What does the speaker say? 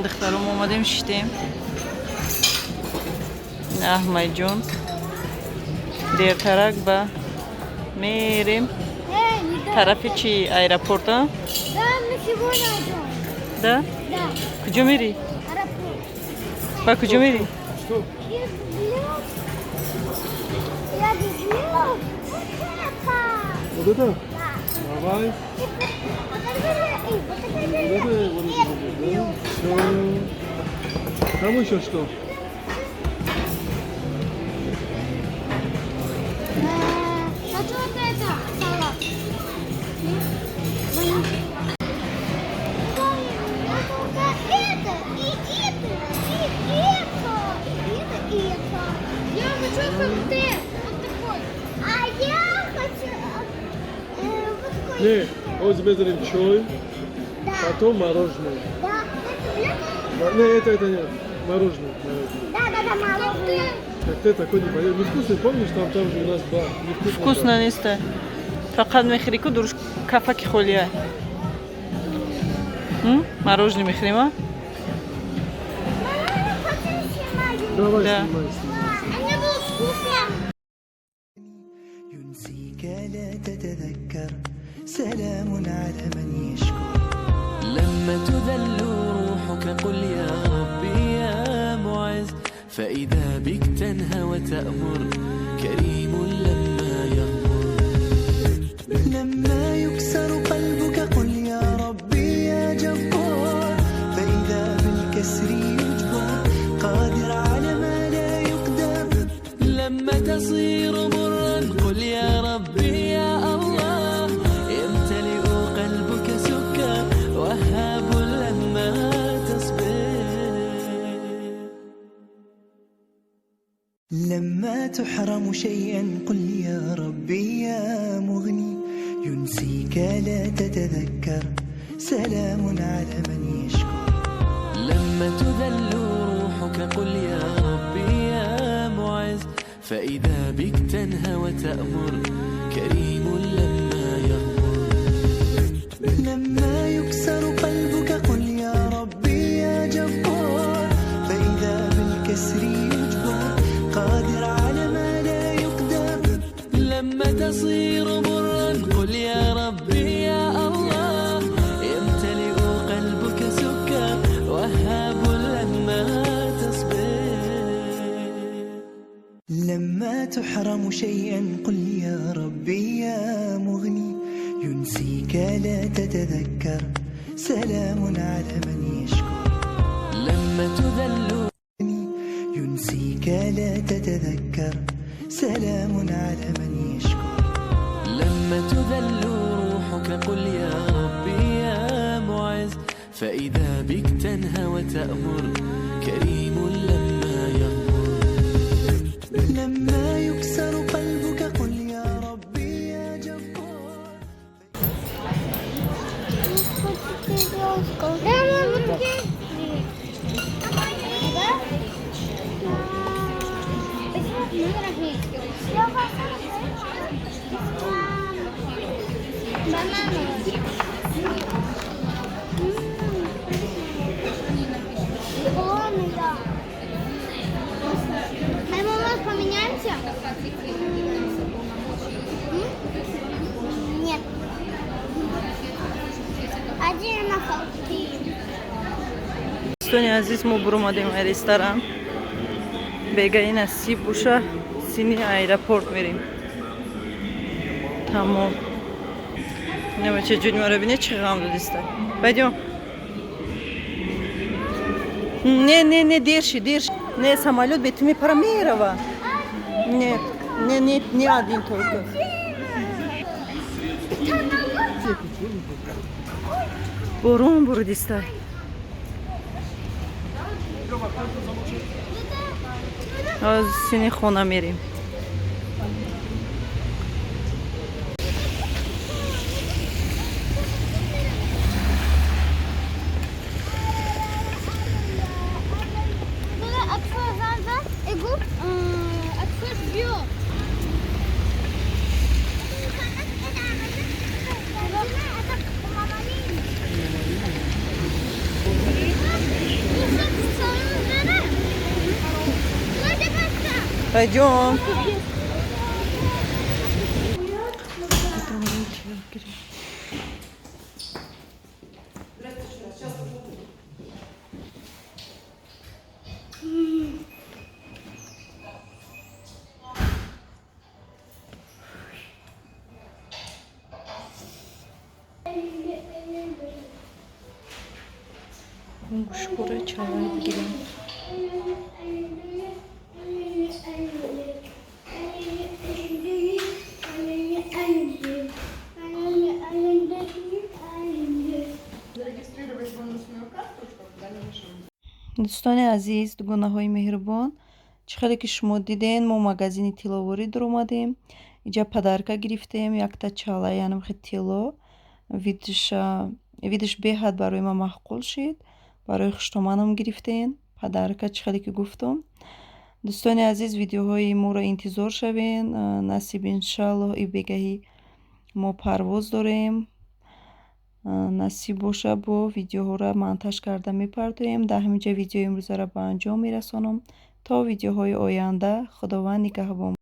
Духтаром омадем, шиштем. Аҳмадҷон, дертарак ба мерем тарафи чи, аэропорта? Да, куҷо мерӣ? Ба куҷо мерӣ? Что? Я люблю вот это. Вот это? Да. Давай. Вот это, вот это, Вот это, вот это, да? Все. Там еще что? Хочу вот это, салат. Это, и это, и это, и это, и это. Я хочу коктейль, вот такой. А я хочу вот такой. Не, вот тебе чай, Да. потом мороженое. Да. Да, не, это нет. Мороженое, мороженое. Да, да, да, мороженое. Коктейль такой не пойдет. Невкусный, помнишь, там же у нас два. Невкусный. Вкусно неста, фақат мехӯри ку дуруш кафаки холия. Мороженое мехӯрем, а? Мама, хочу снимать. Давай, Да. снимай, снимай. А мне было вкусно. ينسيك لا تتذكر، سلام على من يشكر. لما تذل روحك قل يا ربي يا معز، فإذا بك تنهى وتأمر، كريم لما يغمر. لما يكسر قلبك قل يا ربي يا جبار، فإذا بالكسر يجبر، قادر على ما لا يقدر. لما تصير مرا قل يا ربي يا الله، يمتلئ قلبك سكر، وهاب لما تصبر. لما تحرم شيئا قل يا ربي يا مغني، ينسيك لا تتذكر، سلام على من يشكر. لما تذل روحك قل يا ربي يا معز، فإذا بك تنهى وتأمر، كريم لما يغمر. لما يكسر قلبك قل يا ربي يا جبار، فإذا بالكسر يجبر، قادر على ما لا يقدر. لما تصير مرا قل يا ربي يا الله، يمتلئ قلبك سكر، وهاب لما تصبر. لما تحرم شيئا قل يا ربي يا مغني، ينسيك لا تتذكر، سلام على من يشكر. لما تذل ينسيك لا تتذكر، سلام على من يشكر. لما تذل روحك قل يا ربي يا معز، فإذا بك تنهى وتأمر، كريم لما يغمر. لما يكسر قلبك قل يا ربي يا جبار. Да, мама, вот здесь. Да? Бананы. Вон, да. А мы у нас поменяемся? М? Нет. Один на холсте. Дӯстони азиз, мо буромадем ай ресторан. Бегаи насиб боша, сини аэропорт мерем. Тамом. Нема ча ҷони маро бине, чӣ ғам додиста. Пойдем. Не, не, не, дерши, дерши. Не, самолет бе ту мепара, мерава. Не, не, не, не один только. Борон бурдиста. Аз сини хона мерем. Пойдем. Пойдем, тилло гирем. Гӯшвора, чалай бигирем. Зарегистрировать бонусную карту, чтобы в дальнейшем Дӯстони азиз, дугонаҳои меҳрубон, чӣ хеле ки шумо диден, мо магазини тилловорӣ дуромадем. Иҷа подарка гирифтем, якта чала, янамхи тилло. Видаш беҳад барои ман маъқул шид. Барои хуштоманам гирифтем подарка, чӣ хеле ки гуфтум. Дӯстони азиз, видеоҳои моро интизор шавен. Насиб, иншаллоҳ, и бегаҳӣ мо парвоз дорем. Насиб боша, бо видеоҳоро монтаж карда мепартоем. Дар ҳамин ҷа видеои имрӯзаро ба анҷом мерасонам. То видеоҳои оянда, Худованд нигаҳбон.